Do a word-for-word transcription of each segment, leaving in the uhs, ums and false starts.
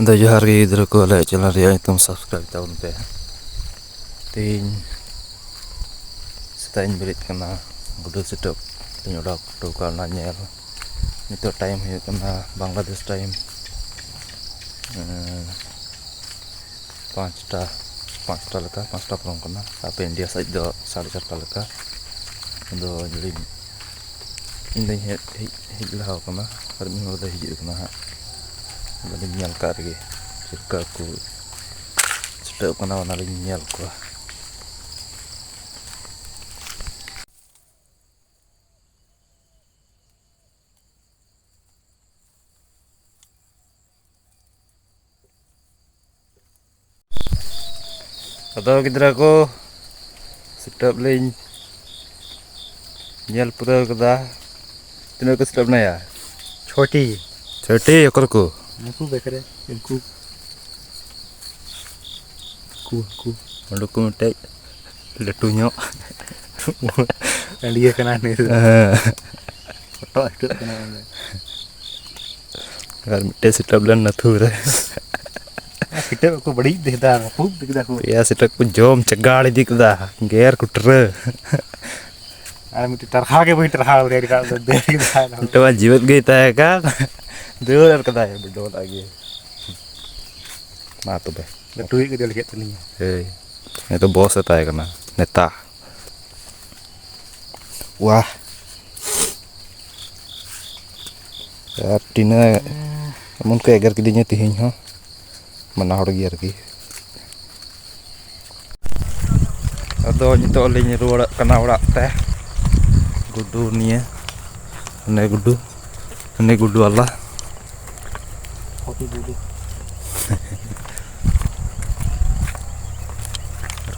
ᱟᱫᱚ ᱡᱚᱦᱟᱨ ᱜᱮ ᱜᱤᱫᱽᱨᱟᱹ ᱠᱚ, ᱟᱞᱮᱭᱟᱜ channel ᱨᱮᱭᱟᱜ ᱧᱩᱛᱩᱢ subscribe ᱛᱟᱵᱚᱱ ᱯᱮ᱾ ᱛᱮᱦᱮᱧ ᱥᱮᱛᱟᱜ ᱤᱧ ᱵᱮᱨᱮᱫ ᱠᱟᱱᱟ, ᱜᱩᱰᱩ ᱥᱤᱴᱟᱹᱯ ᱞᱤᱧ ᱚᱰᱟᱣ ᱦᱚᱴᱚ ᱠᱟᱜᱼᱟ, ᱚᱱᱟ ᱧᱮᱞ᱾ ᱱᱤᱛᱚᱜ time ᱦᱩᱭᱩᱜ ᱠᱟᱱᱟ ᱵᱟᱝᱞᱟᱫᱮᱥ time, ᱮᱸ, ᱯᱟᱸᱪᱴᱟ, ᱯᱟᱸᱪᱴᱟ ᱞᱮᱠᱟ, ᱯᱟᱸᱪᱴᱟ ᱯᱟᱨᱚᱢ ᱠᱟᱱᱟ᱾ ᱟᱯᱮ ᱤᱱᱰᱤᱭᱟ ᱥᱮᱫ ᱫᱚ ᱥᱟᱲᱮ ᱪᱟᱨᱴᱟ ᱞᱮᱠᱟ᱾ ᱟᱫᱚ ᱤᱧ ᱫᱚᱧ ᱦᱮᱡ, ᱦᱮᱡ, ᱦᱮᱡ ᱞᱟᱦᱟ ᱟᱠᱟᱱᱟ, ᱟᱨ ᱢᱤᱫ ᱦᱚᱲ ᱫᱚᱭ ᱦᱤᱡᱩᱜ ᱠᱟᱱᱟ ᱦᱟᱸᱜ᱾ ᱵᱟᱹᱞᱤᱧ ᱧᱮᱞ ᱠᱟᱜ ᱨᱮᱜᱮ ᱪᱮᱫ ᱞᱮᱠᱟ ᱠᱚ ᱪᱷᱩᱴᱟᱹᱜ ᱠᱟᱱᱟ, ᱚᱱᱟᱞᱤᱧ ᱧᱮᱞ ᱠᱚᱣᱟ᱾ ᱟᱫᱚ ᱜᱤᱫᱽᱨᱟᱹ ᱠᱚ, ᱥᱤᱴᱟᱹᱯ ᱞᱤᱧ ᱧᱮᱞ ᱯᱩᱨᱟᱹᱣ ᱠᱟᱫᱟ᱾ ᱛᱤᱱᱟᱹᱜ ᱠᱚ ᱥᱤᱴᱟᱹᱯ ᱮᱱᱟᱭᱟ? ᱪᱷᱚᱴᱤ᱾ ᱪᱷᱚᱴᱤ? ᱚᱠᱚᱭ ᱠᱚ? ᱩᱱᱠᱩ ᱵᱮᱠᱨᱮ, ᱩᱱᱠᱩ᱾ ᱦᱟᱹᱠᱩ, ᱦᱟᱹᱠᱩ᱾ ᱚᱸᱰᱮ ᱠᱚ ᱢᱤᱫᱴᱮᱡ ᱞᱟᱹᱴᱩ ᱧᱚᱜ᱾ ᱟᱹᱰᱤᱭᱟᱹ ᱠᱟᱱᱟ ᱱᱩᱭ ᱫᱚ᱾ ᱦᱮᱸ᱾ ᱦᱚᱴᱚᱜ ᱦᱤᱴᱟᱹᱜ ᱠᱟᱱᱟ ᱚᱸᱰᱮ᱾ ᱟᱨ ᱢᱤᱫᱴᱮᱡ ᱥᱤᱴᱟᱹᱯ ᱞᱮᱱ ᱱᱟᱹᱛᱷᱩ ᱨᱮ᱾ ᱟᱨ ᱥᱤᱴᱟᱹᱯ ᱠᱚ ᱵᱟᱹᱲᱤᱡ ᱤᱫᱤ ᱠᱮᱫᱟ, ᱨᱟᱹᱯᱩᱫ ᱤᱫᱤ ᱠᱮᱫᱟ ᱠᱚ᱾ ᱯᱮᱭᱟ ᱥᱤᱴᱟᱹᱯ ᱠᱚ ᱡᱚᱢ ᱪᱟᱜᱟᱲ ᱤᱫᱤ ᱠᱮᱫᱟ, ᱜᱮᱨ ᱠᱩᱴᱨᱟᱹ᱾ ᱟᱨ ᱢᱤᱫᱴᱮᱡ ᱴᱟᱨᱦᱟᱣ ᱜᱮ ᱵᱟᱹᱧ ᱴᱟᱨᱦᱟᱣ ᱫᱟᱲᱮ ᱠᱟᱣᱫᱟ, ᱫᱟᱹᱲ ᱠᱮᱫᱟ᱾ ᱢᱤᱫᱴᱮᱡ ᱢᱟ ᱡᱤᱣᱮᱫ ᱜᱮᱭ ᱛᱟᱦᱮᱸ ᱠᱟᱱ, ᱫᱟᱹᱲ ᱟᱨ ᱠᱟᱫᱟᱭ ᱵᱚᱰᱚ ᱞᱟᱜ ᱜᱮ᱾ ᱢᱟ ᱛᱚᱵᱮ᱾ ᱞᱟᱹᱴᱩᱭᱤᱡ ᱜᱮ ᱫᱟᱹᱲ ᱠᱮᱫ ᱛᱟᱹᱞᱤᱧᱟ᱾ ᱦᱳᱭ, ᱱᱤᱛᱚᱜ ᱵᱚᱥ ᱮ ᱛᱟᱦᱮᱸ ᱠᱟᱱᱟ, ᱱᱮᱛᱟ᱾ ᱣᱟᱦ᱾ ᱟᱨ ᱴᱤᱱᱟᱹ ᱮᱢᱚᱱ ᱠᱚ ᱮᱜᱮᱨ ᱠᱤᱫᱤᱧᱟ ᱛᱮᱦᱮᱧ ᱦᱚᱸ, ᱵᱟᱱᱟ ᱦᱚᱲ ᱜᱮ ᱟᱨᱠᱤ᱾ ᱟᱫᱚ ᱱᱤᱛᱚᱜ ᱞᱤᱧ ᱨᱩᱣᱟᱹᱲᱚᱜ ᱠᱟᱱᱟ ᱚᱲᱟᱜ ᱛᱮ᱾ ᱜᱩᱰᱩ ᱱᱤᱭᱟᱹ, ᱦᱟᱱᱮ ᱜᱩᱰᱩ, ᱦᱟᱱᱮ ᱜᱩᱰᱩ ᱟᱞᱟ᱾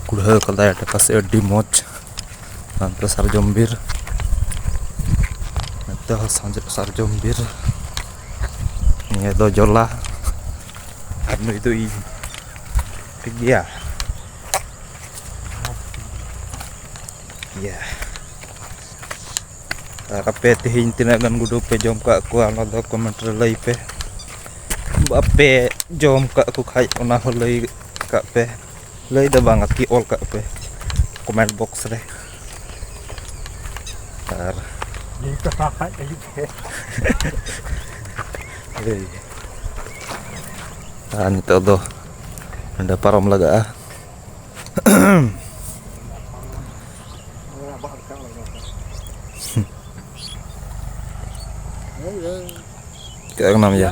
ᱠᱩᱲᱦᱟᱹ ᱠᱟᱫᱟᱭ ᱟᱰᱮ ᱯᱟᱥᱮ ᱟᱹᱰᱤ ᱢᱚᱡᱽ᱾ ᱦᱟᱱᱛᱮ ᱥᱟᱨᱡᱚᱢ ᱵᱤᱨ, ᱱᱚᱛᱮ ᱦᱚᱸ ᱥᱟᱨᱡᱚᱢ ᱵᱤᱨ᱾ ᱱᱤᱭᱟᱹ ᱫᱚ ᱡᱚᱞᱟ, ᱟᱨ ᱱᱩᱭ ᱫᱚ ᱤᱧ᱾ ᱴᱷᱤᱠ ᱜᱮᱭᱟ᱾ ᱤᱭᱟᱹ᱾ ᱟᱨ ᱟᱯᱮ ᱛᱮᱦᱮᱧ ᱛᱤᱱᱟᱹᱜ ᱜᱟᱱ ᱜᱩᱰᱩ ᱯᱮ ᱡᱚᱢ ᱠᱟᱜ ᱠᱚᱣᱟ, ᱚᱱᱟ ᱫᱚ comment ᱨᱮ ᱞᱟᱹᱭ ᱯᱮ᱾ ᱟᱯᱮ ᱡᱚᱢ ᱠᱟᱜ ᱠᱚ ᱠᱷᱟᱡ, ᱚᱱᱟ ᱦᱚᱸ ᱞᱟᱹᱭ ᱠᱟᱜ ᱯᱮ᱾ ᱞᱟᱹᱭ ᱫᱚ ᱵᱟᱝ, ᱟᱨᱠᱤ ᱚᱞ ᱠᱟᱜ ᱯᱮ ᱠᱚᱢᱮᱱᱴ ᱵᱚᱠᱥ ᱨᱮ᱾ ᱟᱨ ᱞᱟᱹᱭ ᱠᱟᱛᱷᱟ ᱠᱷᱟᱡ ᱞᱟᱹᱜᱤᱫ ᱛᱮ᱾ ᱞᱟᱹᱭ᱾ ᱟᱨ ᱱᱤᱛᱚᱜ ᱫᱚ ᱱᱚᱸᱰᱮ ᱯᱟᱨᱚᱢ ᱞᱟᱜᱟᱜᱼᱟ᱾ ᱪᱤᱠᱟᱹᱜ ᱠᱟᱱᱟᱢ ᱭᱟ?